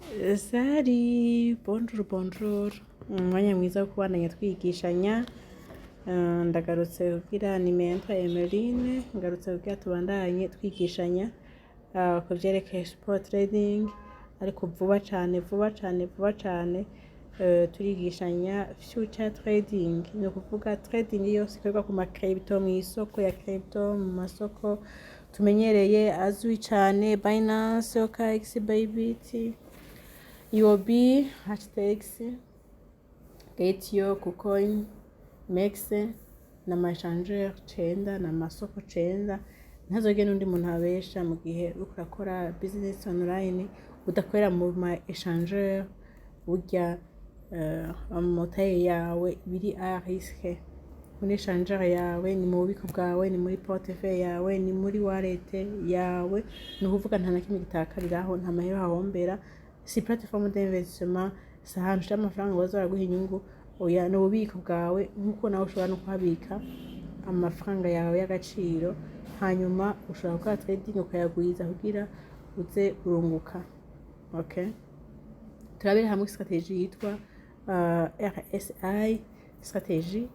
Salut, bonjour, bonjour. Umwanya mwiza wo kubandanya twigishanya. Ndagarutse kugira ni Mentor Emeline, ngarutse kugira tubandanye twigishanya ku vyerekeye spot trading, ariko vuba cane, vuba cane, vuba cane turigishanya future trading. Ni ukuvuga trading yose ikorerwa ku ma crypto, mw'isoko ya crypto, mu masoko tumenyereye azwi cane: Binance, OKX, Bybit, UOB, HTX, Gate.io, KuCoin, MEXC, n'ama échangeur 9, n'amasoko 9. Ntazogire n'undi muntu abesha mu gihe uriko urakora business online udakorera mu ma échangeur. Burya amataye yawe biri à risque. Muri échangeur yawe ni mu bubiko bwawe, ni muri portefeuille yawe, ni muri wallet yawe. Ni ukuvuga nta na kimwe gitakariraho, nta mahera hahombera. Si plateforme d'investissement, si ahantu ushira amafaranga ngo baze baraguha inyungu. Oya, ni ububiko bwawe, nk'uko nawe ushobora no kuhabika amafaranga yawe y'agaciro. Hanyuma ushobora gukora trading ukayagwiza kugira uze urunguka. Okay, turabire hamwe stratégie yitwa RSI stratégie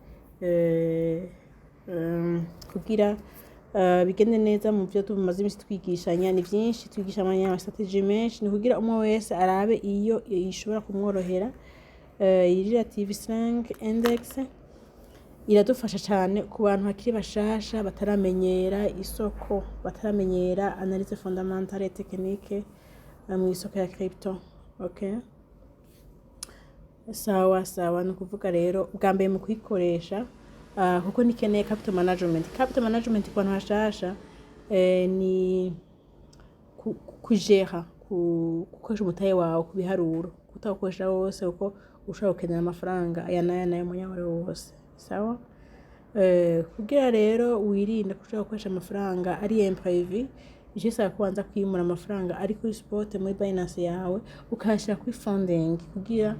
kugira bigende neza mu byo tumaze iminsi twigishanya. Ni byinshi twigisha, ama stratégie menshi, ni kugira umwe wese arabe iyo ishobora kumworohera. Iyi relative strength index iradufasha cyane ku bantu bakiri bashasha, bataramenyera isoko, bataramenyera analyse fondamentale, technique mu isoko ya crypto. Okay, sawa sawa. Ni ukuvuga rero bwa mbere mu kuyikoresha, kuko nikeneye capital management. Capital management ku bantu bashasha ni kujera, gukoresha umutahe wawe ku biharuro, kutawukoresha wose, kuko ushobora gukenera amafaranga aya n'aya n'aya umwanya wari wose. Sawa. Kugira rero wirinde ko ushobora gukoresha amafaranga ari imprévu, ico bisaba kubanza kwimura amafaranga ari kuri spot muri Binance yawe, ukayashira kuri funding, kugira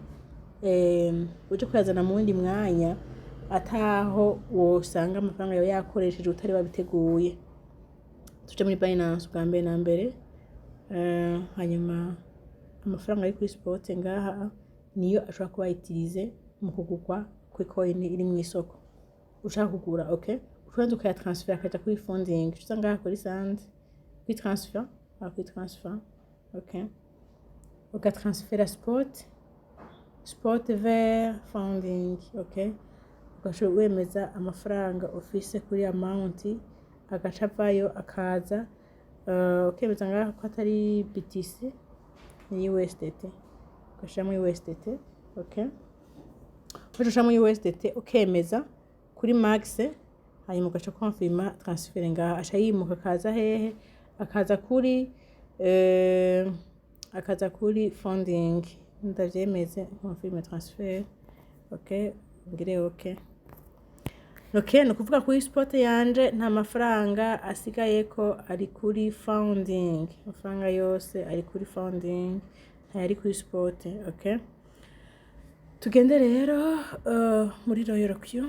uje kuyazana mu wundi mwanya ataho wosanga amafaranga yawe yakoresheje utari wabiteguye. Tuje muri Binance bwa mbere na mbere, hanyuma amafaranga ari kuri spot ngaha niyo ashobora kuba utilisé mu kugurwa kuri coin iri mu isoko ushaka kugura. Okay, ubanza ukayatransfera akaja kuri funding. Uca ngaha kuri send, kuri transfer, aha kuri transfer. Okay, ugatransfera spot vers funding. Okay, ugashobora wemeza amafaranga ufise kuri amount, agaca avayo akaza, ukemeza ngaha ko atari BTC, ni USDT, ugashiramo USDT. Okay, ugaca ushiramo USDT, ukemeza kuri max, hanyuma ugaca confirma transfer ngaha. Aca yimuka akaza hehe? Akaza kuri funding. Ndavyemeze, confirme transfer. Okay, ngire okay. Okay, ni ukuvuga kuri spot yanje nta mafaranga asigayeko, ari kuri funding. Amafaranga yose ari kuri funding, ntayari kuri spot. Okay, tugende rero muri Royal Q.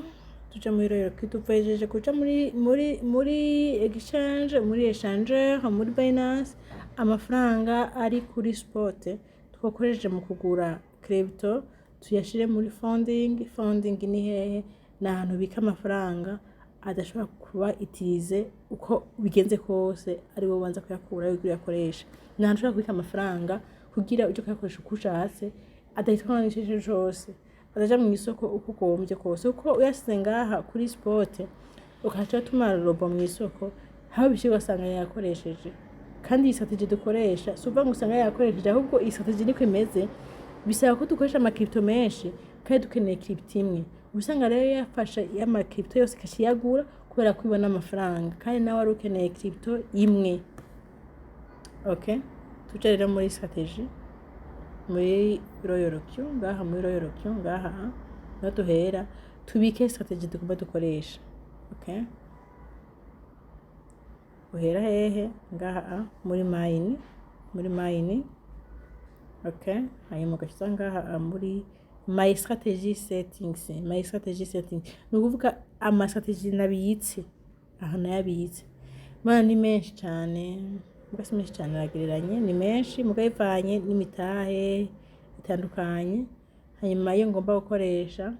Tuja muri Royal Q, tuvejeje kuja muri exchange, muri échangeur, muri Binance. Amafaranga ari kuri spot twakoresheje mu kugura crypto tuyashire muri funding. Funding ni hehe? Ni ahantu ubika amafaranga adashobora kuba utilisé uko bigenze kose, ari wowe ubanza kuyakurayo kugira uyakoreshe. Ni ahantu ushobora kubika amafaranga kugira uje kuyakoresha uko ushatse, adahitwa n'ico cose, adaja mw'isoko uko ugombye kose, kuko uyasize ngaha kuri spot ukaca utuma robot mw'isoko, aho bishika ugasanga yayakoresheje. Kandi iyi stratégie dukoresha, si ukuvuga ngo usanga yayakoresheje, ahubwo iyi stratégie niko imeze: bisaba ko dukoresha ama crypto menshi kandi dukeneye crypto imwe. Usanga rero yafashe y'ama crypto yose ikaca iyagura kubera ko ibona amafaranga, kandi nawe wari ukeneye crypto imwe. Okay, tuje rero muri stratégie muri Royal Q. Ngaha muri Royal Q, ngaha niho duhera tubike stratégie tugomba dukoresha. Okay, uhera hehe? Ngaha muri mine, muri mine. Okay, hanyuma ugashiza ngaha muri my strategy settings. My strategy settings ni ukuvuga ama stratégie nabitse aha, nayabitse mana ni menshi cyane. Muga si menshi cane, aragereranye, ni menshi muga bivanye n'imitahe itandukanye. Hanyuma iyo ngomba gukoresha,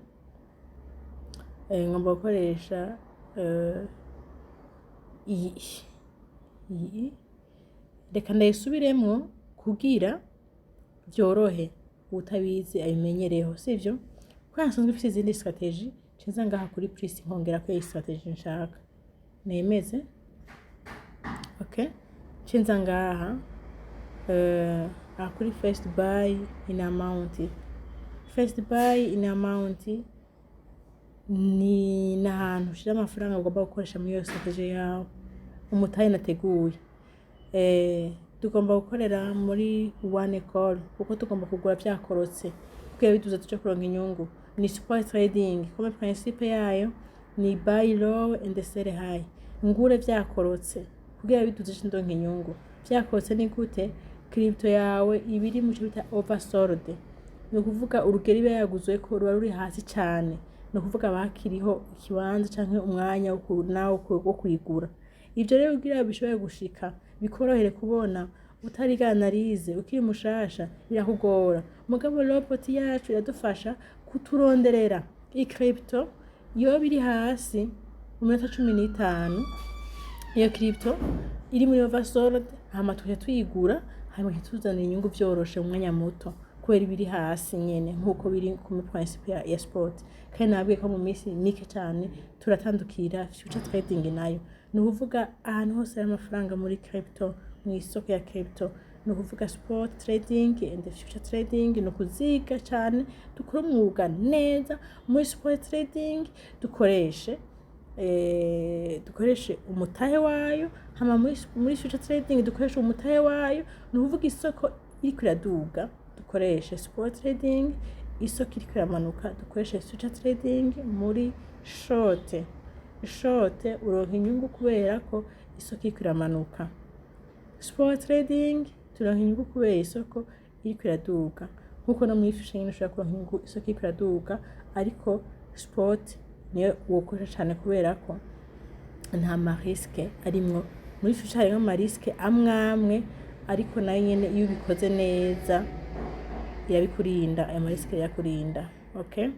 ngomba gukoresha iyi. Reka ndayisubiremwo kugira vyorohe, uwutabizi abimenyereho, sivyo? Kubera nsanzwe mfise izindi stratégie, nza ngaha kuri plus, nkongerako iyi stratégie nshaka, nemeze. Okay, nza ngaha, aha kuri first buy in amount. First buy in amount ni n'ahantu ushira amafaranga ugomba gukoresha muri iyo stratégie yawe, umutahe nateguye. Tugomba gukorera muri one call kuko tugomba kugura vyakorotse, kuko iyo biduze tuje kuronka inyungu. Ni spot trading, comme principe yayo ni buy low and sell high. Ngure vyakorotse kugira biduze nce ndonka inyungu. Vyakorotse ni gute? Crypto yawe iba iri muco bita oversold, ni ukuvuga urugero iba yaguzweko ruba ruri hasi cane, ni ukuvuga bakiriho ikibanza canke umwanya nawe wo kuyigura. Ivyo rero kugira bishobore gushika bikorohere kubona, utariga analyse, ukiri mushasha, birakugora. Mugabo robot yacu iradufasha kuturonderera icrypto yoba iri hasi mu minota 15, iyo crypto iri muri oversold, hama tukaca tuyigura, hanyuma ikatuzanira inyungu vyoroshe mu mwanya muto, kubera ibiri hasi nyene nk'uko biri ku principe ya spot. Kandi nababwiye ko mu minsi mike cane turatandukira future trading nayo, ni ukuvuga ahantu hose hari amafaranga muri crypto, mu isoko ya crypto, ni ukuvuga spot trading and future trading. Ni ukuziga cane, dukore umwuga neza. Muri spot trading dukoreshe umutahe wayo, hama muri future trading dukoreshe umutahe wayo. Ni ukuvuga isoko iriko iraduga dukoreshe spot trading, isoko iriko iramanuka dukoreshe future trading. Muri short uronka inyungu kubera ko isoko iriko iramanuka. Spot trading turonka inyungu kubera isoko iriko iraduga, nkuko no muri future nyene ushobora kuronka inyungu isoko iriko iraduga, ariko spot niyo wokoresha cane kubera ko nta ma risque arimwo. Muri future harimwo ama risque amwe amwe, ariko nayo nyene iyo ubikoze neza irabikurinda, ayo ma risque irayakurinda. Okay.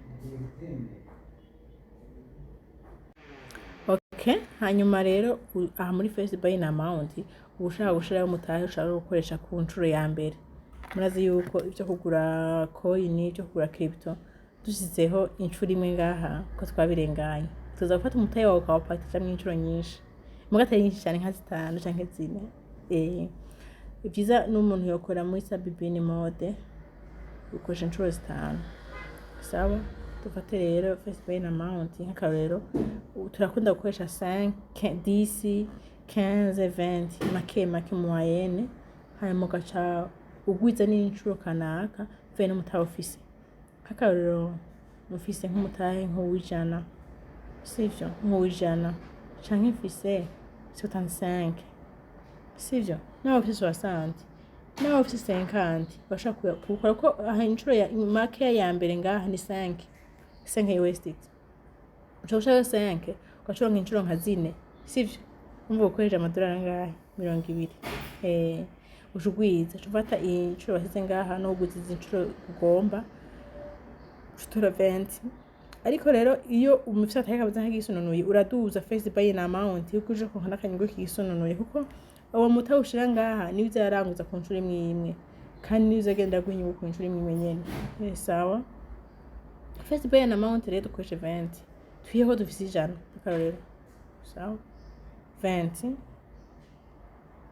Hanyuma rero aha muri first buy in amount uba ushaka gushirayo umutahe ushaka gukoresha ku nshuro ya mbere. Murazi yuko ivyo kugura coin, ivyo kugura crypto, dushizeho inshuro imwe ngaha ko twabirenganye, tuza gufata umutahe wawe ukawupatishamwo inshuro nyinshi, muga atari nyinshi cane, nka zitanu canke zine. Ivyiza n'umuntu yokora muri sub-bin mode, ukoresha inshuro zitanu. Sawa, dufate rero first buy in amount nk'akarorero, turakunda gukoresha 5, 10, 15, 20, make make moyenne, hanyuma ugaca ugwiza n'inshuro kanaka bivanye n'umutahe ufise. Nk'akarorero, ufise nk'umutahe nk'uw'ijana, sivyo? Nk'uw'ijana canke mfise 75, sivyo? Nawe ufise 60, nawe ufise 50, urashobora kuwukora, ko aha inshuro ya makeya ya mbere ngaha ni 5, 5 USDT. Ushobora gushiraho 5, ugaca uronka inshuro nka zine, sivyo? Umva, ukoresheje amadolari angahe? 20. Uca ugwiza, uca ufata inshuro wasize ngaha n'ugwiza izi nshuro ugomba, uca utora 20. Ariko rero iyo umufise atari kabuze nk'igisununuye, uraduza first buy in amount yuko uje kuronka n'akanyungu kisununuye, kuko uwo mutahe ushira ngaha niwe uza araranguza ku nshuro imwe imwe, kandi niwe uzagenda aguha inyungu ku nshuro imwe imwe nyene. Sawa, first buy in amount rero dukoreshe 20, twihe ko dufise 100 akarorero. Sawa, 20,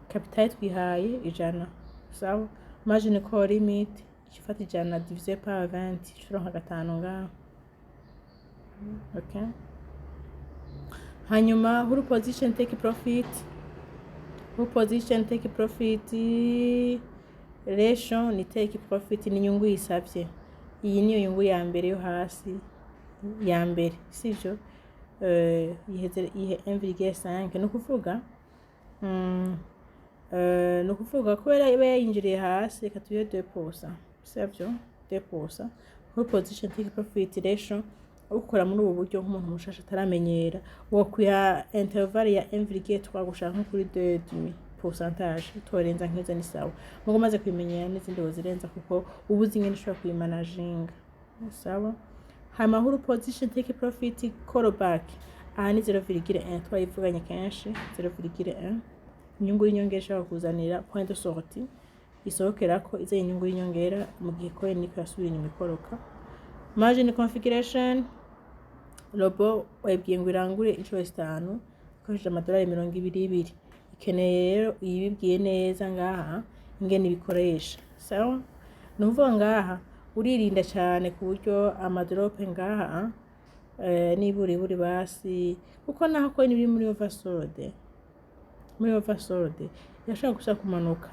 capital twihaye 100. Sawa, margin call limit ifata 100 divisé par 20, uronka gatanu ngaho. Okay, hanyuma whole position take profit, whole position take profit ratio ni take profit, ni inyungu yisavye. Iyi niyo nyungu ya mbere yo hasi ya mbere, sivyo? Iheze ihe 1,5, ni ukuvuga kubera iba yayinjiriye hasi, reka tuyihe 2%, sivyo? 2% whole position take profit ratio. Ukora muri ubu buryo nk'umuntu mushasha ataramenyera, wokwiha intervalle ya 1,3 gushaka nko kuri 2,5. Pourcentage utorenza nk'izo ni sawa. Mugo umaze kubimenyera, n'izindi wozirenza, kuko uba uzi ingene ushobora kuyimanaginga. Sawa. Hama huru position, take profit, call back, aha ni 0,1. Twayivuganye kenshi, 0,1. Inyungu y'inyongera ishobora kuzanira point de sortie, isohokerako izanye inyungu y'inyongera mu gihe coin iriko irasubira inyuma ikoroka. Margin configuration, robot wayibwiye ngo irangure inshuro zitanu ikoresheje amadolari 22. Ikeneye rero iyibibwiye neza ngaha ingene ibikoresha. Sawa. Ni ukuvuga ngaha uririnda cyane ku buryo ama drop ngaha niburiburi basi, kuko naho coin iri muri oversold, muri oversold irashobora gusa kumanuka,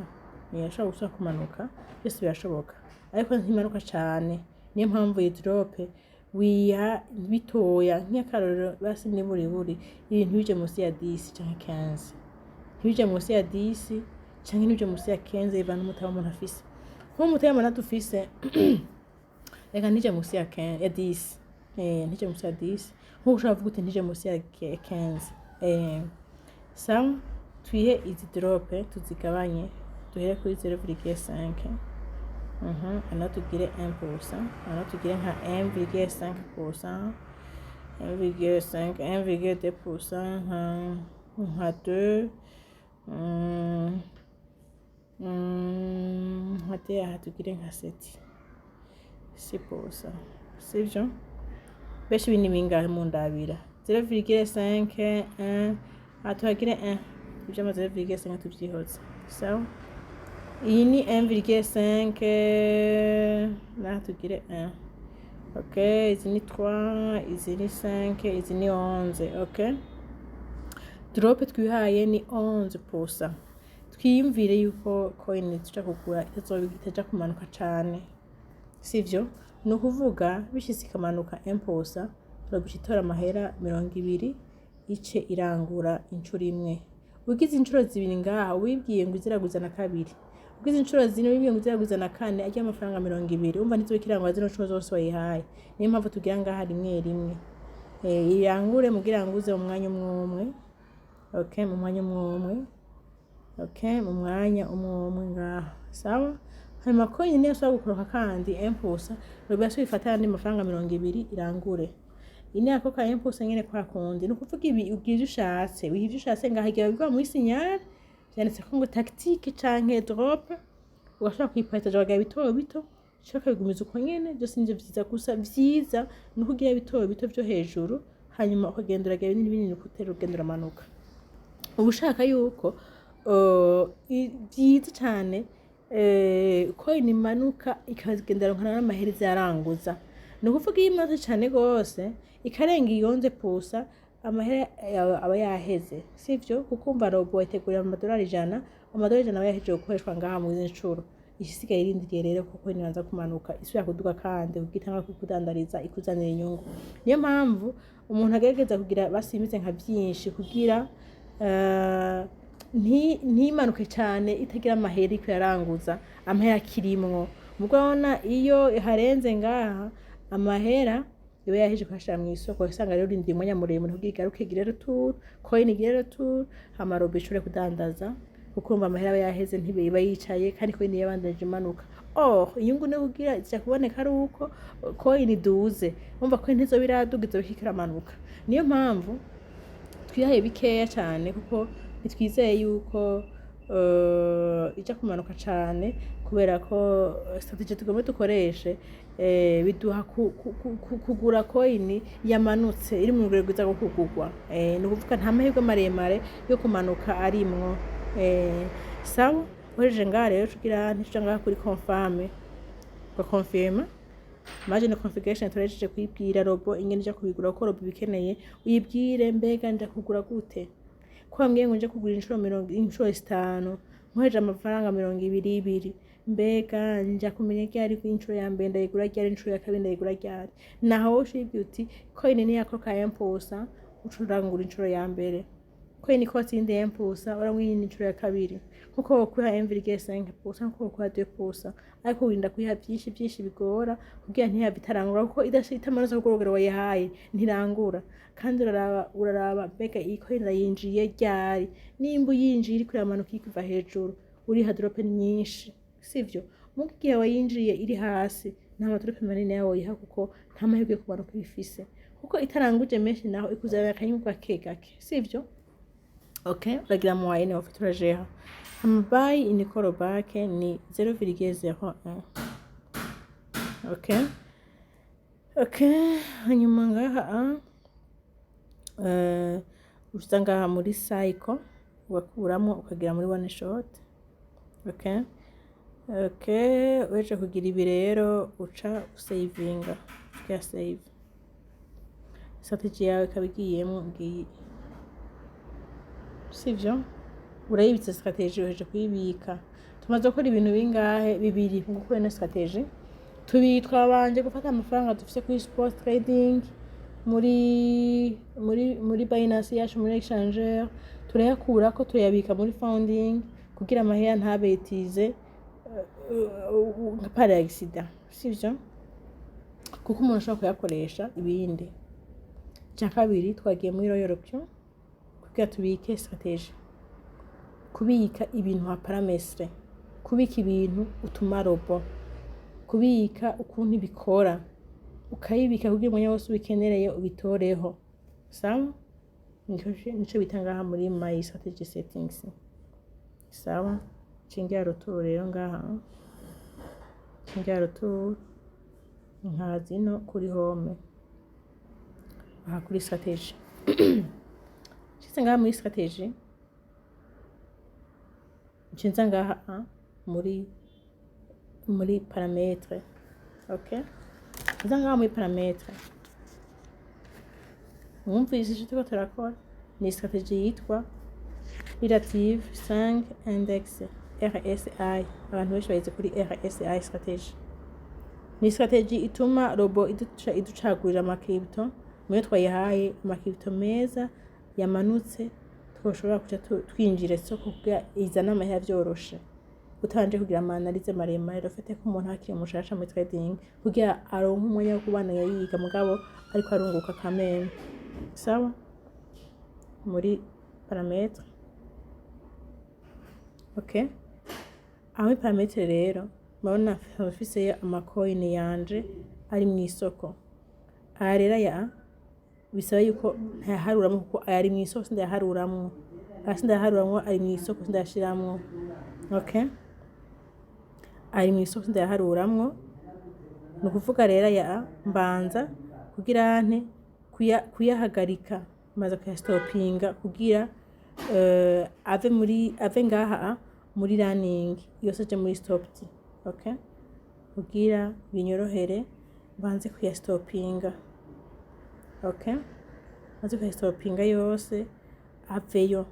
irashobora gusa kumanuka, byose birashoboka, ariko ntimanuka cyane. Niyo mpamvu iyi drop wiha bitoya. Nk'akarorero, basi niburiburi ibintu bije munsi ya 10 canke 15, ntibije munsi ya 10 canke ntibije munsi ya 15, bivana n'umutahe umuntu afise. Nk'umutahe umuntu dufise, reka ntije munsi ya 15, ya 10, ntije munsi ya 10. Nk'uko ushobora kuvuga uti ntije munsi ya 15. Sawa. Twihe izi drop, tuzigabanye, duhere kuri 0,5. Ana tugire 1%, ana tugire nka 1,5%, 1,5, 1,2%, nka 2, nka te aha tugire nka 7, 6%, sivyo? Benshi ibi ni bingahe mundabira? 0,5, 1, aha tuhagire 1. Ivyama 0,5 tuvyihoze. Sawa. Iyi ni 1,5, naha tugire 1. Ok, izi ni 3, izi ni 5, izi ni 11. Ok, drop twihaye ni 11%. Twiyumvire yuko coin tuja kugura itaja kumanuka cane, sivyo? Ni ukuvuga bishitse ikamanuka 1%, robot itora amahera 20, ice irangura inshuro imwe. Ugize inshuro zibiri ngaha, wibwiye ngo iziraguza na kabiri. Ugize inshuro zine, wibwiye ngo iziraguza na kane. Arya amafaranga 20, umva ntizoba ikirangura zino nshuro zose wayihaye. Niyo mpamvu tugira ngaha rimwe rimwe. Irangure, mugira iranguze mu mwanya umwe umwe. Okay, mu mwanya umwe umwe. Okay, mu mwanya umwe umwe ngaha. Sawa. Hanyuma coin niyo ashobora gukoroka kandi 1%, robot ifata ayandi mafaranga 20, irangure. Ini ako ka 1% nyene kwa kundi. Ni ukuvuga ibi ugira ivyo ushatse, wiha ivyo ushatse ngaha. Igihe biva muri signal vyanditse ko ngo tactique canke drop, ugashobora kuyipartager, wagaye bito bito, ushaka ukabigumiza uko nyene. Vyose nivyo vyiza. Gusa vyiza ni uko ugira bito bito vyo hejuru, hanyuma ukagenda uragira binini binini, uko utera ugenda uramanuka. Uba ushaka yuko vyiza cane coin imanuka ikagenda ironkana n'amahera izaranguza. Ni ukuvuga iyo imanutse cane gose ikarenga iyo 11%, amahera yawe aba yaheze, sivyo? Kuko umva, robot wayitegurira amadolari 100, amadolari 100 aba yahejeje gukoreshwa ngaha mu izi ncuro. Isigaye irindiriye rero kuko nibanza kumanuka isubira kuduga kandi kuko itanga kukudandariza, ikuzanira inyungu. Niyo mpamvu umuntu agerageza kugira basimize nka vyinshi kugira ntimanuke cane itagira amahera iriko iraranguza, amahera akirimwo. Mugo urabona iyo harenze ngaha, amahera iba yahejeje kuyashira mw'isoko. Usanga rero urindiriye umwanya muremure kugira igaruke, igire retour, coin igire retour, hama robot ishobore kudandaza, kuko urumva amahera aba yaheze, ntibe iba yicaye kandi coin yabandanije imanuka. Or inyungu ni kugira ija kuboneka ari uko coin iduze. Urumva coin ntizoba iraduga, izoba iriko iramanuka. Niyo mpamvu twihaye bikeya cane, kuko ntitwizeye yuko ija kumanuka cane, kubera ko strategy tugomba dukoreshe biduha kugura coin yamanutse, iri mu rugero rwiza rwo kugurwa. Ni ukuvuga nta mahirwe maremare yo kumanuka arimwo. Sawa. Uhejeje ngaha rero, tugira ntituja ngaha kuri confirm, ugakonfirma margin configuration. Turahejeje kuyibwira robot ingene ija kubigura, kuko robot ibikeneye. Uyibwire: mbega nja kugura gute, ko wambwiye ngo nje kugura inshuro mirongo, inshuro zitanu, nkoresheje amafaranga mirongo ibiri ibiri? Mbega nja kumenya ryari ko inshuro ya mbere ndayigura ryari, inshuro ya kabiri ndayigura ryari? Naho wowe ushibwiye uti coin niyako ka 1%, uca urangura inshuro ya mbere. Coin ikotse iyindi 1%, uramuha inshuro ya kabiri, nkuko wokwiha 1,5%, nkuko wokwiha 2%, ariko wirinda kuyiha byinshi byinshi bigora kugira ntihave itarangura, kuko itamanutse ku rugero wayihaye ntirangura. Kandi uraraba mbega iyi coin yinjiye ryari. Nimba uyinjiye iriko iramanuka, iri kuva hejuru, uriha drop nyinshi, sivyo? Muga igihe wayinjiye iri hasi, nta ma drop manini yawe woyiha, kuko nta mahirwe yo kumanuka ifise, kuko itaranguje menshi naho ikuzanira akanyungu gake gake, sivyo? Okay, uragira moyenne ufite, urajera. Hama buy in call back ni 0,01. Okay, hanyuma ngaha uza ngaha muri cycle, ugakuramo ukagira muri one shot. Okay, uhejeje kugira ibi rero, uca usavinga, uca save strategy yawe, ikaba igiyemwo. Ngiyi, sivyo? Urayibitse strategy, uhejeje kuyibika. Tumaze gukora ibintu bingahe? Bibiri mu gukora ino strategy. Tubiri, twabanje gufata amafaranga dufise kuri spot trading muri Binance yacu, muri exchanger, turayakurako turayabika muri funding kugira amahera ntabetize nka par accident, sivyo? Kuko umuntu ashobora kuyakoresha ibindi. Icya kabiri, twagiye muri royal option kugira tubike strategy. Kubika ibintu nka paramètre, kubika ibintu utuma robot, kubika ukuntu ibikora, ukayibika kugira umwanya wose ubikenereye ubitoreho. Sawa, nico bita ngaha muri my strategy settings. Sawa, cingira retour rero ngaha, cingira retour, nkaza ino kuri home, aha kuri strategy. Nshitse ngaha muri strategy, ncinza ngaha muri paramètre. Okay, nza ngaha muri paramètre. Mwumvise icyo turiko turakora ni strategy yitwa relative 5 index RSI. Abantu benshi bayizi kuri RSI strategy. Ni strategy ituma robot iducagurira ama crypto muyo twayihaye, ama crypto meza yamanutse twoshobora kuca twinjira isoko kugira izane amahera vyoroshe, utabanje kugira ama analyse maremare. Rufite ko umuntu akiri mushasha muri trading, kugira aronke umwanya wo kubandanya yiga, mugabo ariko arunguka kameme. Sawa, muri paramètre. Okay, aho muri paramètre rero murabona mfiseyo ama coin yanje ari mw'isoko. Aya rero, aya bisaba yuko ntayaharuramwo, kuko aya ari mw'isoko sindayaharuramwo. Aya sindayaharuramwo, ari mw'isoko sindayashiramwo. Okay, ari mw'isoko sindayaharuramwo. Ni ukuvuga rero aya mbanza kugira nte kuyahagarika, mbanza kuyastopinga kugira ave ngaha muri running yose aje muri stopped. Okay, kugira binyorohere mbanze kuyastopinga. Okay, mbanze kuyastopinga yose aveyo,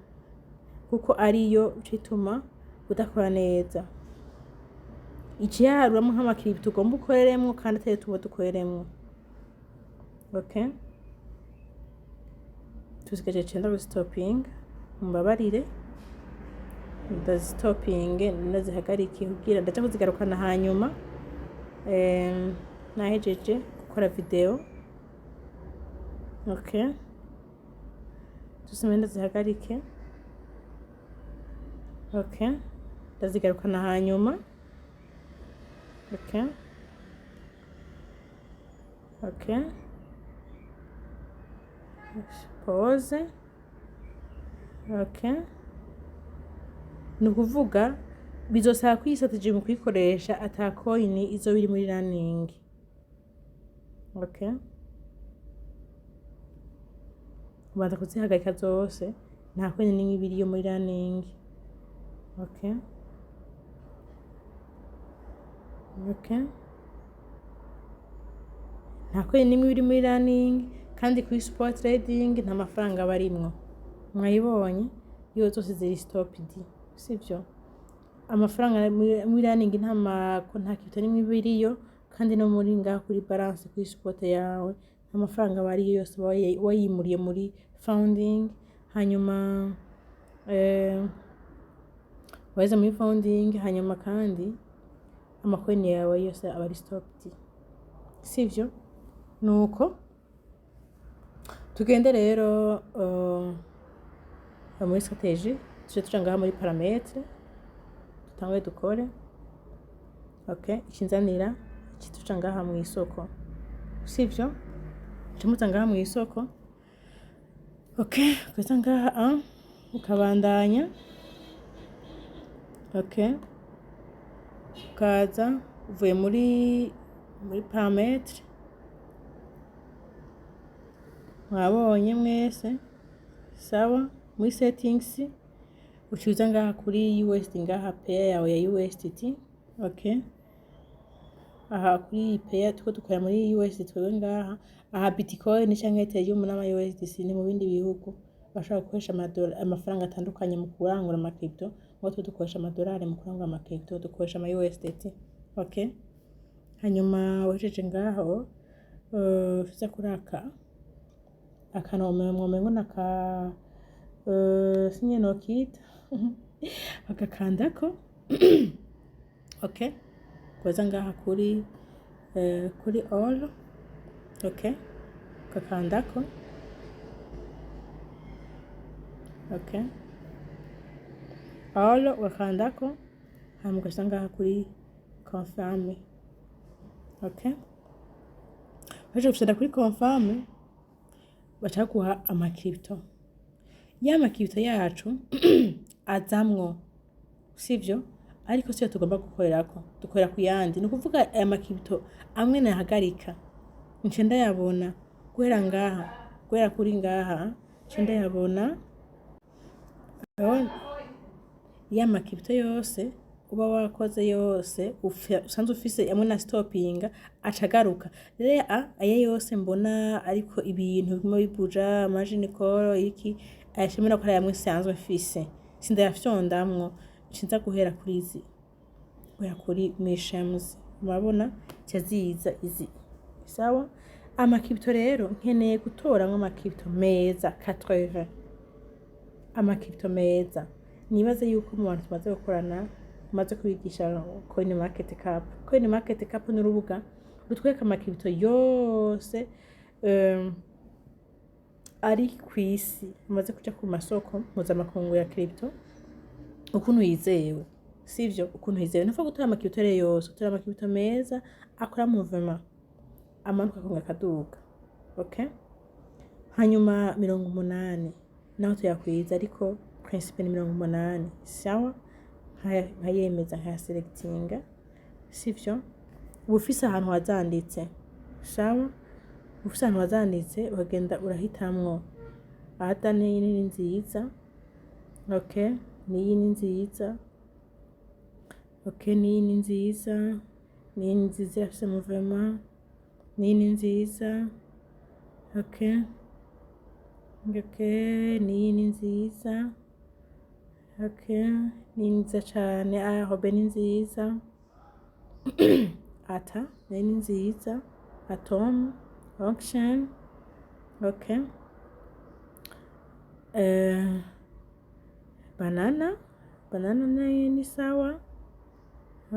kuko ariyo bituma udakora neza. Ikiyaharuramwo nk'ama crypto ugomba ukoreremwo kandi atari tuba dukoreremwo. Okay, tusigaje cenda gustopinga. Mumbabarire, ndazistopinge, ndazihagarike kugira ndaja kuzigarukana hanyuma nahejeje gukora video. Okay, tuseme ndazihagarike. Okay, ndazigarukana hanyuma. Okay, pause. Okay, ni ukuvuga bizosaba ko iyi strategy mu kuyikoresha ata coin izoba iri muri running. Okay, ubanza kuzihagarika zose, nta coin n'imwe iba iriyo muri running. Okay, nta coin n'imwe iri muri running, kandi kuri spot trading nta mafaranga aba arimwo. Mwayibonye iyo zose ziri stopped, sivyo? Amafaranga muri running nta crypto n'imwe iba iriyo, kandi no muri ngaha kuri balance kuri spot yawe nta mafaranga aba ariyo, yose wayimuriye muri funding. Hanyuma waheze muri funding, hanyuma kandi amacoin yawe yose aba ari stopped, sivyo? Nuko tugende rero muri stratégie, tuje tuja ngaha muri paramètre, dutanguye dukore. Okay, ikinzanira iki? Tuja ngaha mu isoko, sivyo? Muza ngaha mu isoko. Okay, ukaza ngaha, ukabandanya. Okay, ukaza uvuye muri paramètre, mwabonye mwese, sawa. Muri settings ucuza ngaha kuri USD, ngaha pair yawe ya USDT. Okay, aha kuri iyi pair tuko dukora muri USD twebwe ngaha. Aha Bitcoin canke Ethereum n'ama USDC ni mu bindi bihugu bashobora gukoresha amafaranga atandukanye mu kurangura ama crypto, ngo twe dukoresha amadolari mu kurangura ama crypto, dukoresha ama USDT. Okay, hanyuma wejeje ngaho, uza kuri aka akantu mwomengo naka sinye nokita, bagakandako. Okay, ukaza ngaha kuri all. Okay, ugakandako. Okay, all ugakandako, hanyuma ugaca ngaha kuri confirm. Okay, uhejeje gufyonda kuri confirm, baca baguha amacrypto. Ya macrypto yacu azamwo, sivyo? Ariko siyo tugomba gukorerako, dukorera ku yandi. Ni ukuvuga aya macrypto amwe nahagarika, nce ndayabona guhera ngaha, guhera kuri ngaha nce ndayabona. Urabona ya macrypto yose uba wakoze yose usanzwe ufise, amwe na stopinga aca agaruka. Rero aya yose mbona, ariko ibintu biguma bibuja margin call iki, ayashimira ko ari amwe nsanzwe mfise, sindayafyondamwo. Nca guhera kuri izi, guhera kuri mishems, murabona zica ziza izi. Sawa, amacrypto rero nkeneye gutoramwo amacrypto meza 80, amacrypto meza. Nibaze yuko mu bantu tumaze gukorana, tumaze kubigisha Coin Market Cap. Coin Market Cap ni urubuga rutwereka amacrypto yose ari kw'isi amaze kuja ku masoko mpuzamakungu ya crypto, ukuntu yizewe, sivyo? Ukuntu yizewe, ntuva gutora amacrypto rero yose, utora amacrypto meza akora mouvement, amanuka akongera akaduga. Okay, hanyuma 80 naho tuyakwiza, ariko principe ni 80. Sawa, nkayemeza, nkayaselectinga, sivyo? Uba ufise ahantu wazanditse. Sawa, uba ufise ahantu wazanditse, ukagenda urahitamwo. Ada niyi ni nziza. Okay, niyi ni nziza. Okay, niyi ni nziza, niyi ni nziza, irafise mouvement. Niyi ni nziza. Okay, niyi ni nziza. Okay, ni nziza cane. Arobe ni nziza, ata nayo ni nziza, atom auction. Okay, banana, banana nayo ni sawa.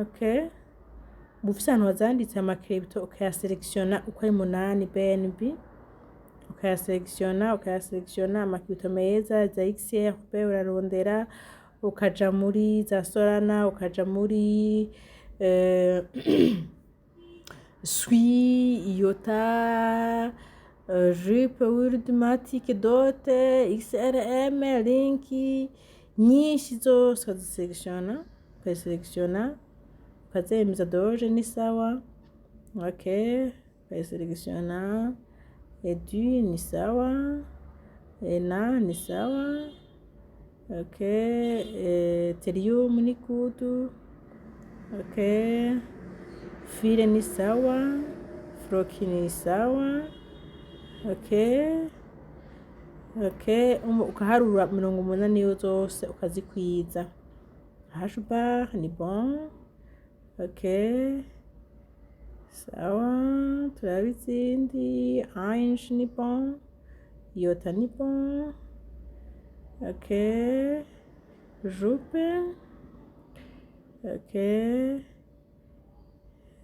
Okay, uba ufise ahantu wazanditse amacrypto, ukayaselectiona uko ari 8, BNB ukayaselectiona, ukayaselectiona amacrypto meza za XRP urarondera, ukaja muri za Solana, ukaja muri Sui, IOTA, Jupe, World Matic, Dot, XRM, Link, nyinshi zose ukaziselectiona, ukaziselectiona, ukazemeza. Doge ni sawa. Okay, ukaziselectiona. Edu ni sawa, Ena ni sawa. Okay, Ethereum ni good. Okay, File ni sawa, Floki ni sawa. Okay, ukaharura 80 zose ukazikwiza. Hashbar ni bon. Okay, sawa, turabe izindi. Ange ni bon, Iota ni bon. Okay, jupe. Okay,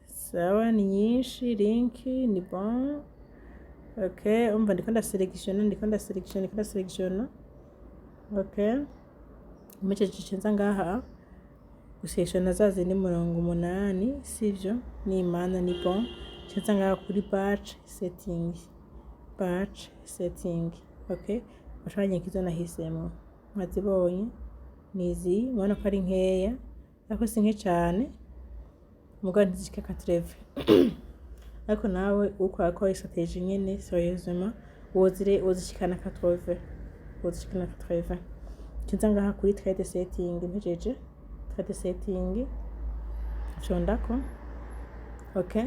sawa, ni nyinshi. Link ni bon. Okay, umva, ndiko ndaselectiona, ndiko ndaselectiona, ndiko ndaselectiona. Okay, mpejeje nza ngaha guselectiona za zindi 80, sivyo? Nimana ni bon, nza ngaha kuri batch setting, batch setting. Okay, bashanye izo nahisemo, mwazibonye, nizi. Mubona ko ari nkeya, ariko si nke cane, mugabo ntizishika 80. Ariko nawe ukora ko stratégie nyene sérieusement, wozire wozishikana 80, wozishikana 80. Nza ngaha kuri trade setting. Mpejeje trade setting, fyondako. Okay,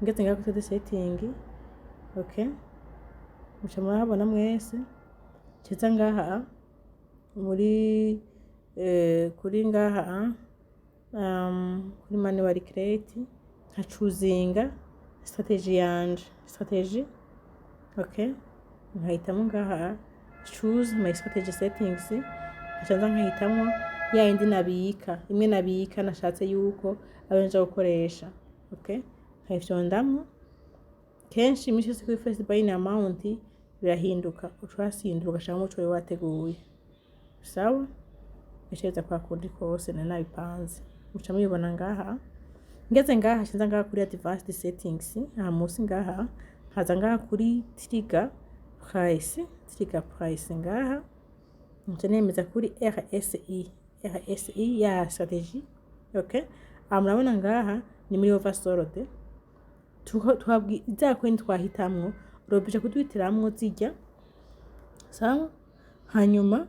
ngeze ngaha kuri trade setting. Okay, muca murahabona mwese. Nza ngaha muri kuri ngaha kuri manual create, nkacuzinga strategy yanje, strategy. Okay, nkahitamo ngaha choose my strategy settings, nkaca nza nkahitamo ya yindi nabika, imwe nabika nashatse yuko ayo nja gukoresha. Okay, nkayifyondamwo. Kenshi iminsi yose kuri first buying amount birahinduka, uca uhasindura ugashiramo ico wari wateguye. Sawa, bica kwa kundi kose nari nabipanze, muca mubibona ngaha. Ngeze ngaha, nza ngaha kuri advanced settings, aha munsi ngaha, nkaza ngaha kuri trigger price, trigger price ngaha, nca nemeza kuri RSI, RSI ya strategy. Okay, aha murabona ngaha ni muri oversold. Tuhabwi za coin twahitamwo, robot ija kuduhitiramwo zirya. Sawa, hanyuma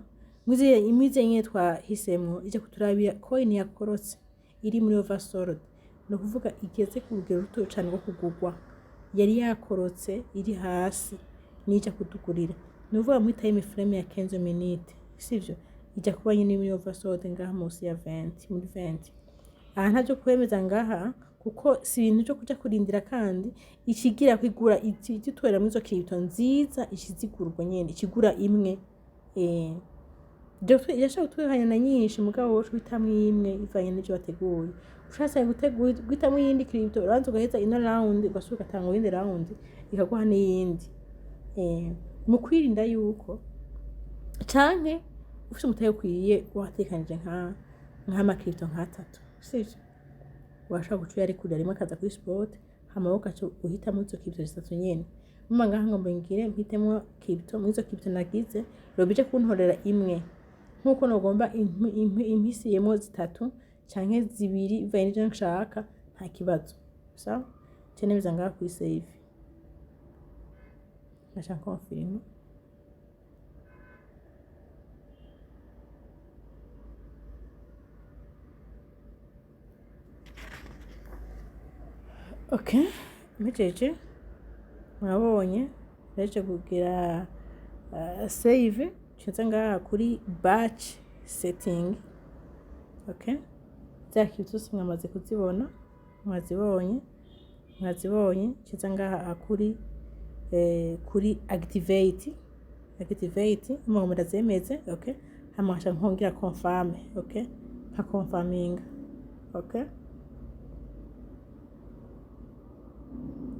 mwize nyene twahisemwo, ija kuturabira coin yakorotse iri muri oversold, ni ukuvuga igeze ku rugero ruto cane rwo kugurwa, yari yakorotse iri hasi, nija kutugurira. Ni ukuvuga muri time frame ya 15 minutes, sivyo? Ija kuba nyine muri oversold ngaha munsi ya 20, muri 20. Aha ntavyo kwemeza ngaha, kuko si ibintu vyo kuja kurindira, kandi ikigira kwigura igitorera muri izo crypto nziza, ikizigura ubwo nyene, ikigura imwe. Irashobora gutunganya na nyinshi, mugabo wowe uhitamwo imwe ivanye n'ivyo wateguye. Ushatse guhitamwo iyindi crypto, urabanza ugaheza ino round, ugasubira ugatanga iyindi round, ikaguha n'iyindi. Mu kwirinda yuko canke ufise umutahe ukwiye, watekanije nk'ama crypto nk'atatu, sivyo? Urashobora guca uyarekurira rimwe akaza kuri spot, hama wowe ugaca uhitamwo izo crypto zitatu nyene. Muma ngaha ngo ngire mpitemwo crypto muri izo crypto nagize, robot ije kuntorera imwe, nkuko nogomba impisiyemwo zitatu canke zibiri bivanye n'ivyo nshaka, nta kibazo. Sawa, nce nemeza ngaha kuri save, nkaca confirm. Okay, mpejeje, murabonye ndahejeje kugira save, nca ngaha kuri batch setting. Okay, za crypto zose mwamaze kuzibona, mwazibonye, mwazibonye. Nca ngaha kuri activate, activate, mugomba ndazemeze. Okay, hama nkaca nkongera confirm. Okay, nka confirminga. Okay,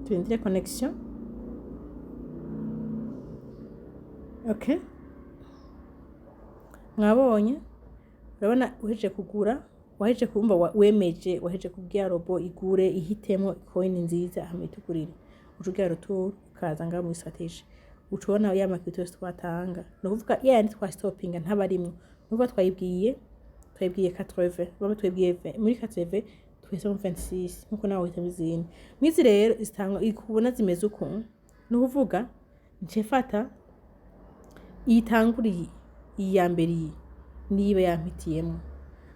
turindire connection. Okay, mwabonye, urabona uhejeje kugura, wahejeje kumva, wemeje, wahejeje kubwira robot igure, ihitemo coin nziza, hama itugurire. Uca ugira retour, ukaza ngaha muri strategy, uca ubona ya ma crypto yose twatanga. Ni ukuvuga ya yandi twastopinga ntabarimwo. Ni ukuvuga twayibwiye 80, bamwe twayibwiye 20, muri 80 twahisemo 26, nkuko nawe uhitamo izindi. Mwizi rero zitangwa kubona zimeze uku, ni ukuvuga nce fata iyitanguriye, iyi ya mbere, iyi niba yampitiyemwo.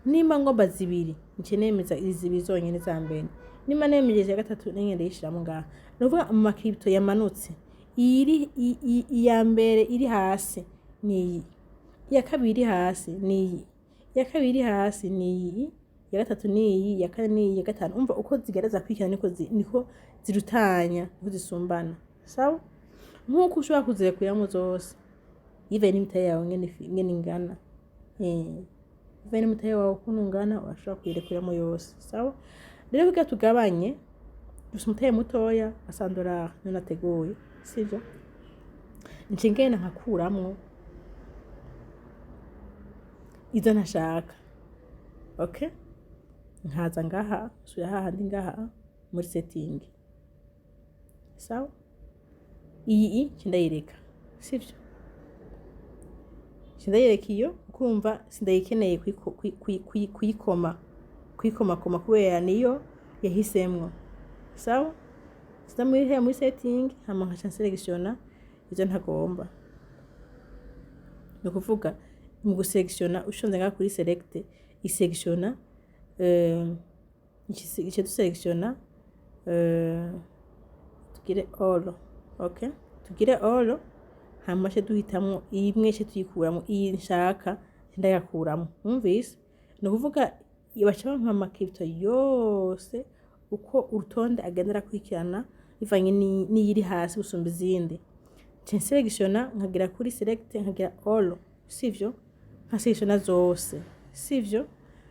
Nimba ngomba zibiri, nce nemeza izi zibiri zonyene za mbere. Nimba nemeje iya gatatu, nenye ndayishiramo ngaha. Ni ukuvuga mu ma crypto yamanutse, iyiri iya mbere iri hasi ni iyi, iya kabiri iri hasi ni iyi, iya kabiri iri hasi ni iyi, iya gatatu ni iyi, iya kane ni iyi, iya gatanu. Umva uko zigereza kwikina, niko zirutanya, niko zisumbana. Sawa, nk'uko ushobora kuzirekuriramo zose. Yivaye n'imitahe yawe ngene ingana. Bivaye n'umutahe wawe ukuntu ungana, urashobora kuyirekuramo yose. Sawa rero, kugira tugabanye, gusa umutahe mutoya wa 100 dollars niyo nateguye, sivyo? Nce ngenda nkakuramwo izo ntashaka. Okay, nkaza ngaha, nsubira hahandi ngaha muri setting. Sawa, iyi nce ndayireka, sivyo? Nce ndayireka iyo, kumva sindayikeneye kuyikomakoma kubera niyo yahisemwo. Sawa, siza muri setting, hama nkaca nselectiona izo ntagomba. Ni ukuvuga mu guselectiona, ushonze ngaha kuri select, iselectiona, ice duselectiona, tugire all. Okay, tugire all, hama ce duhitamwo imwe, ce tuyikuramwo. Iyi nshaka ndayakuramwo, mwumvise? Ni ukuvuga baca bampa ama crypto yose uko urutonde agenda arakurikirana, bivanye n'iyiri hasi gusumba izindi. Nce nselectiona, nkagira kuri select, nkagira all, sivyo? Nkaselectiona zose, sivyo?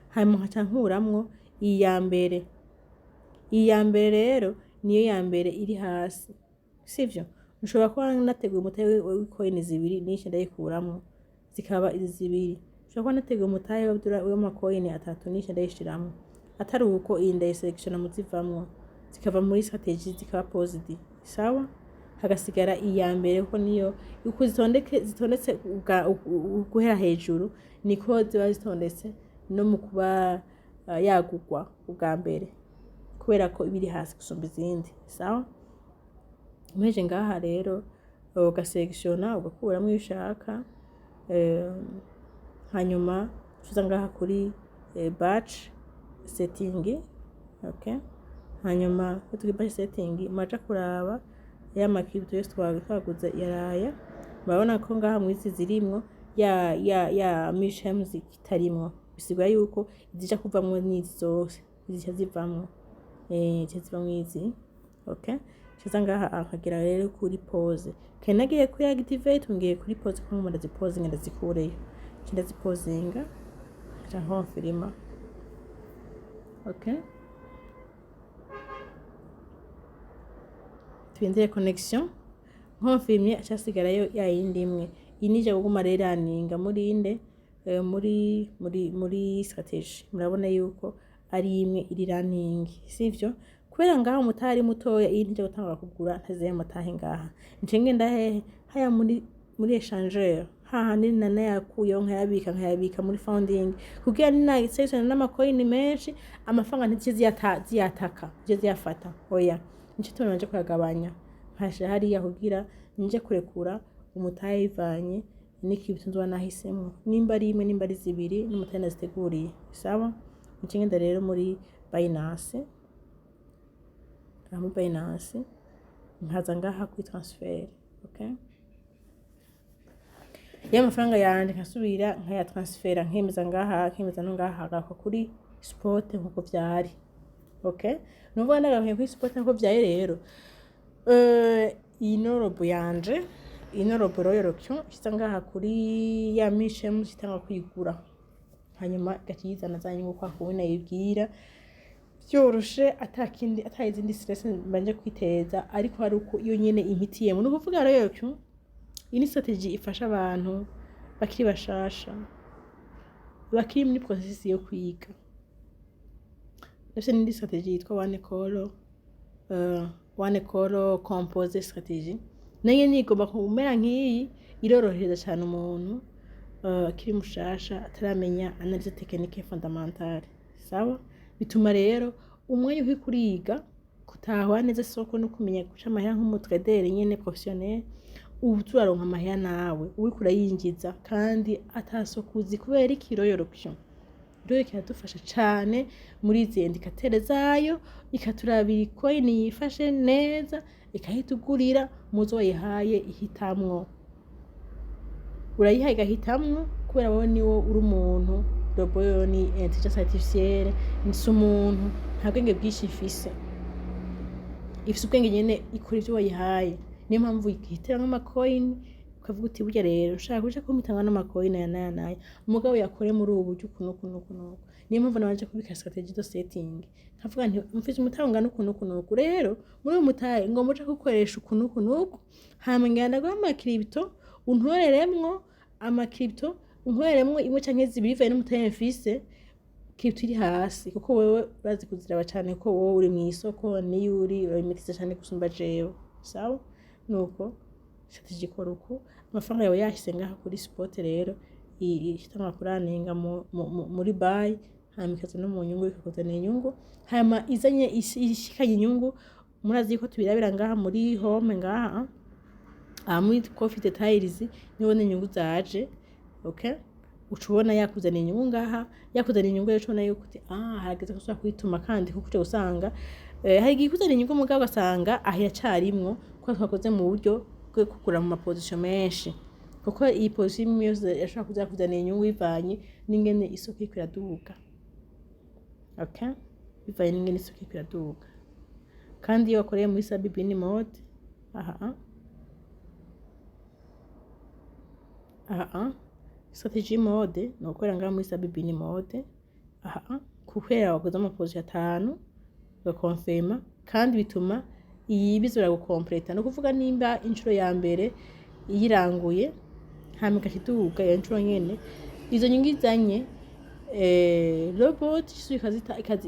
Hanyuma nkaca nkuramwo iyi ya mbere. Iyi ya mbere rero niyo ya mbere iri hasi, sivyo? Nshobora kuba nateguye umutahe w'i coin zibiri, nyinshi ndayikuramwo, zikaba izi zibiri. Nshobora kuba nateguye umutahe w'ama coin atatu, nyinshi ndayishiramwo. Atari uko, iyi ndayiselectiona muzivamwo, zikava muri strategy, zikaba paused. Sawa, hagasigara iya mbere, kuko niyo uko zitondetse guhera hejuru niko ziba zitondetse no mu kuba yagugwa ubwa mbere, kubera ko iba iri hasi gusumba izindi. Sawa, mpeje ngaha rero, ugaselectiona, ugakuramo iyo ushaka, hanyuma uza ngaha kuri batch setting. Okay, hanyuma kuri batch setting muraja kuraba ya ma crypto yose twaguze yaraya. Murabona ko ngaha mwizi zirimwo ya mishems itarimwo, bisigura yuko izija kuvamwo n'izi zose zica zivamwo, zica zivamwo izi. Okay, ciza ngaha akagira rero kuri pause. Kandi nagiye kuri activate, ngiye kuri pause, kuko ndazipozinga, ndazikureyo, ndazipozinga, nca nkonfirima. Okay, turindire connection. Nkonfirmye, acasigarayo ya yindi imwe. Iyi nije kuguma rero iraninga muri inde, muri strategy. Murabona yuko ari imwe iri running, sivyo? Kubera ngaha umutahe ari mutoya, iyi ntije gutangura kugura ntaziye mutahe ngaha. Nce ngenda hehe? Haya muri échangeur, hahandi nanayakuyeho, nkayabika muri funding, kugira ninaselectiona n'ama coin menshi, amafaranga ntizice ziyataka, zice ziyafata. Oya, nico tubona nje kuyagabanya, nkashira hariya kugira nje kurekura umutahe bivanye n'ikintu nzoba nahisemwo, nimba ari imwe, nimba ari zibiri, n'umutahe naziteguriye. Sawa, nce ngenda rero muri Binance. Aha muri Binance nkaza ngaha kuri transfer. Okay, ya mafaranga yanje nkasubira nkayatransfera, nkemeza ngaha, nkemeza no ngaha, agaruka kuri spot nkuko vyari. Okay, nuvuga ndagarukiye kuri spot nkuko vyari rero, iyi no robot yanje, ino robot Royal Q, ishize ngaha kuri ya mishemu, itanga kuyigura, hanyuma igaca yizana za nyungu kwa kundi nayibwira, vyoroshe, atakindi, ata izindi stress mbanje kwiteza, ariko hari uko iyo nyene impitiyemo. Ni ukuvuga Royal Q, iyi ni strategy ifasha abantu bakiri bashasha, bakiri muri processus yo kwiga. Ndafise n'indi strategy yitwa one call compose strategy, nayo nyene igomba kumera nk'iyi. Irorohereza cane umuntu akiri mushasha, ataramenya analyse technique fondamentale. Sawa, bituma rero umwanya uriko uriga gutahura neza isoko no kumenya guca amahera nk'umu trader nyene professionnel, ubu turaronka amahera nawe uriko urayinjiza kandi ata soko uzi. Kubera iki? Royal Q rero kiradufasha cane muri izi indicateurs zayo, ikaturabira i coin yifashe neza, ikahitugurira muzo wayihaye ihitamwo. Urayiha igahitamwo, kubera wowe niwo uri umuntu. Robot yo ni intelligence artificielle, si umuntu, nta bwenge bwinshi ifise. Ifise ubwenge nyene, ikora ivyo wayihaye. Niyo mpamvu ihitiramwo ama coin. Ukavuga uti: "Burya rero ushaka kuja kumitanga n'ama coin aya n'aya n'aya, umugabo yakore muri ubu buryo uku n'uku n'uku n'uku." Niyo mpamvu nabanje kubika stratégie de setting, nkavuga nti: "Mfise umutahe ungana uku n'uku n'uku, rero muri uyu mutahe ngomba uja gukoresha uku n'uku n'uku, hama ngenda guha ama crypto, untoreremwo ama crypto, untoreremwo imwe canke zibiri bivanye n'umutahe mfise, crypto iri hasi, kuko wewe urazi kuziraba cane, kuko wowe uri mw'isoko, niyo uri urabimaîtriza cane gusumba jewe." Sawa, nuko stratégie ikora uku. Amafaranga yawe yashyize ngaha kuri spot rero, ihitangura kuraninga muri buy, hanyuma ikaza no mu nyungu, ikakuzanira inyungu. Hanyuma izanye ishikanye inyungu, murazi yuko tubirabira ngaha muri home, ngaha aha muri profit details, nibona inyungu zaje. Okay, uca ubona yakuzaniye inyungu ngaha. Yakuzaniye inyungu rero, uca ubona yuko uti: "Ah, harageze ko usubira kuyituma." Kandi kuko uca usanga hari igihe ikuzanira inyungu, mugabo ugasanga aho iracarimwo, kuko twakoze mu buryo bwo kugura mu ma position menshi, kuko iyi position imwe yose yashobora kuza yakuzanira inyungu bivanye n'ingene isoko iriko iraduga. Okay, bivanye n'ingene isoko iriko iraduga. Kandi iyo wakoreye muri sub bin mode, aha strategy mode, ni ugukorera ngaha muri sub bin mode aha, kubera wakoze ama position atanu ugakonfirma, kandi bituma iyi bizora gukompleta. Ni ukuvuga nimba inshuro ya mbere iyiranguye, hama igaca iduga iyo nshuro nyene, izo nyungu izanye, robot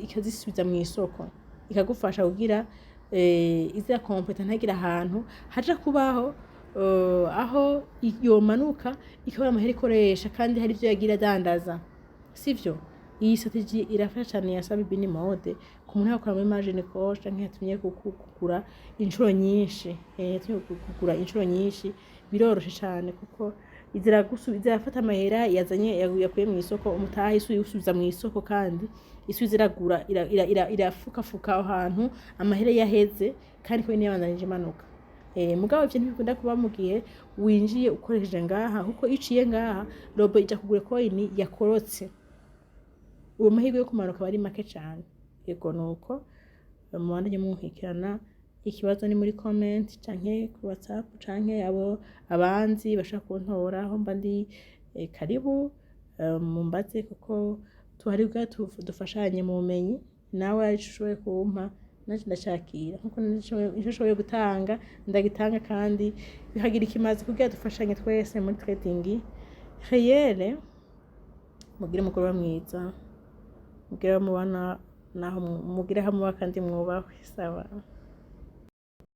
ikazisubiza mu isoko, ikagufasha kugira iza kompleta, ntagire ahantu haja kubaho aho yomanuka ikabura amahera ikoresha, kandi hari ivyo yagira adandaza, sivyo? Iyi strategy irafasha cane ya sub bin mode ku muntu yakora muri margin call canke yatumye kugura inshuro nyinshi. Yatumye kugura inshuro nyinshi, biroroshe cane, kuko zirafata amahera yazanye, yakuye mu isoko, umutahe, isubiza mu isoko, kandi isubiza iragura, irafukafuka aho hantu amahera yaheze, kandi ko niyabandanije imanuka. Mugabo ivyo ntibikunda kuba mu gihe winjiye ukoresheje ngaha, kuko iyo uciye ngaha, robot ija kugura coin yakorotse, uwo mahirwe yo kumanuka aba ari make cane. Yego, nuko mubandanye munkurikirana. Ikibazo ni muri comment canke ku WhatsApp, canke abo abanzi bashaka kuntora aho mba ndi, karibu, mumbaze, kuko tuhari kugira dufashanye mu bumenyi. Nawe ari ico ushoboye kumpa, nanje ndacakira, nkuko ico nshoboye gutanga ndagitanga, kandi bikagira ikimazi kugira dufashanye twese muri trading réelle. Mugire umugoroba mwiza, mugire aho mubana naho mugire aho muba, kandi mwubahwe. Sawa.